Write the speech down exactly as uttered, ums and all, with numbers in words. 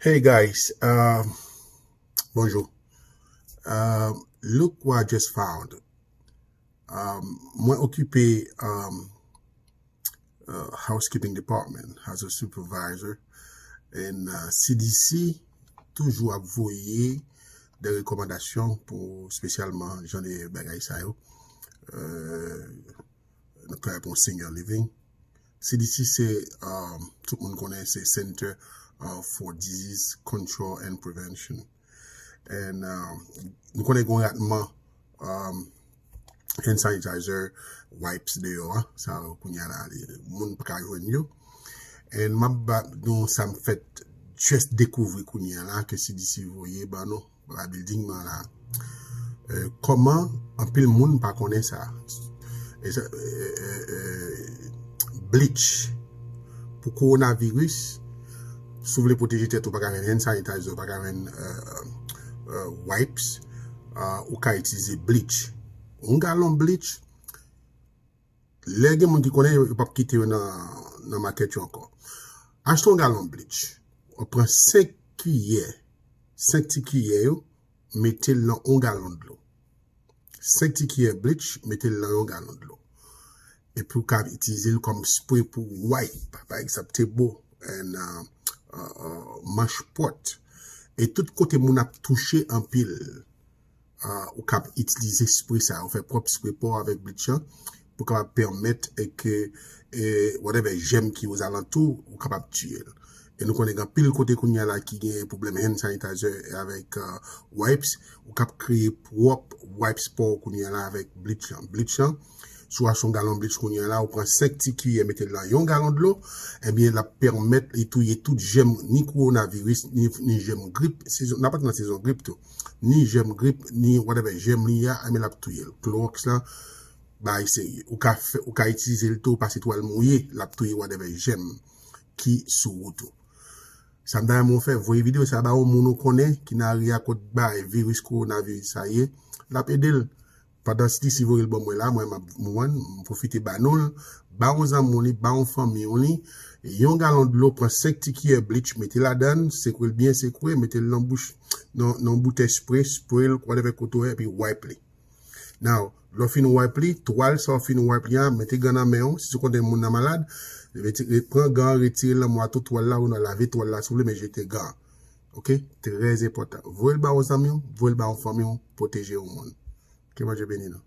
Hey guys, uh, bonjou. Uh, look what I just found. Um, mwen okipe um, uh, housekeeping department as a supervisor and uh, C D C toujou ap voye de rekòmandasyon pou espesyalman jan de bagay sa yo. Uh, n ap travay pou yon senior living. C D C se, um, tout moun konnen se Center uh, for Disease Control and Prevention. And um, nou konnen gen yon ratman um, hand sanitizer, wipes deyò a, sa yo kounye a la, moun pa ka jwenn yo. And m ap ba nou sa m fèt just dekouvri kounye a la ke C D C voye ban nou. Ba building mwen la. Euh, kòman anpil moun pa konnen sa? E sa, euh, euh, euh, bleach pou kowonaviris, si w vle pwoteje tèt ou, pa ka jwenn hand sanitizer, pa ka jwenn euh, euh, wipes, euh, ou ka itilize bleach. Yon galon bleach, lè gen moun ki konnen yo, yo p ap kite yo nan, nan makèt yo ankò. Achte yon galon bleach. Ou pran senk kiyè, senk ti kiyè yo, mete l nan yon galon dlo. Senk ti kiyè bleach, mete l nan yon galon dlo. Epi ou ka itilize l kòm spray pou wipe, pa egzanp, tebo, and, uh, uh, uh, manch pòt. E tout kote moun ap touche anpil, uh, ou ka itilize spray sa, ou fè pwòp spray pa w avèk bleach lan, pou kapab pèmèt e ke e whatever jèm ki ozalantou, ou kapab tiye l. E nou konnen gen anpil kote kounye a la ki gen pwoblèm hand sanitizer avèk uh, wipes, ou kap kreye pwòp wipes pa w kounye a la avèk bleach lan. Bleach lan, si w achte yon galon bleach kounye a la, ou pran senk ti kiyè mete l nan yon galon dlo, ebyen l ap pèmèt li touye tout jèm, ni kowonaviris, ni, ni jèm grip, sezon, n ap antre nan sezon grip tou, ni jèm grip, ni whatever jèm li a, ebyen l ap touye l. Klowòks lan, bagay serye. Ou ka fè, ou ka itilize l tou, ou pase tou al mouye, l ap touye whatever jèm ki sou wout ou. Sa m ta renmen w fè, voye videyo sa ba yon moun ou konnen ki nan ri a kot bay viris kowonaviris sa ye, l ap ede l. Pandan C D C voye l ban mwen la, mwen m ap mwen, m pwofite ba nou l, ba yon zanmi w li, ba yon fanmi w li, yon galon dlo, pran senk ti kiyè bleach, mete ladan l, sekwe l byen sekwe, mete l nan bouch, nan, nan boutèy spray, spray l, whatever kote w ye, epi wipe li. Now, lè w fin wipe li, twal sa w fin wipe li a, mete gan nan men w, si w konn gen moun nan malad, retire, pran gan an, retire l nan mwa tou twal la, ou nan lave twal la si w vle, men jete gan an. Ok? Trè enpòtan. Voye l ba yon zanmi w, voye l ba yon fanmi w, pwoteje yon moun. Ke Bondye beni nou.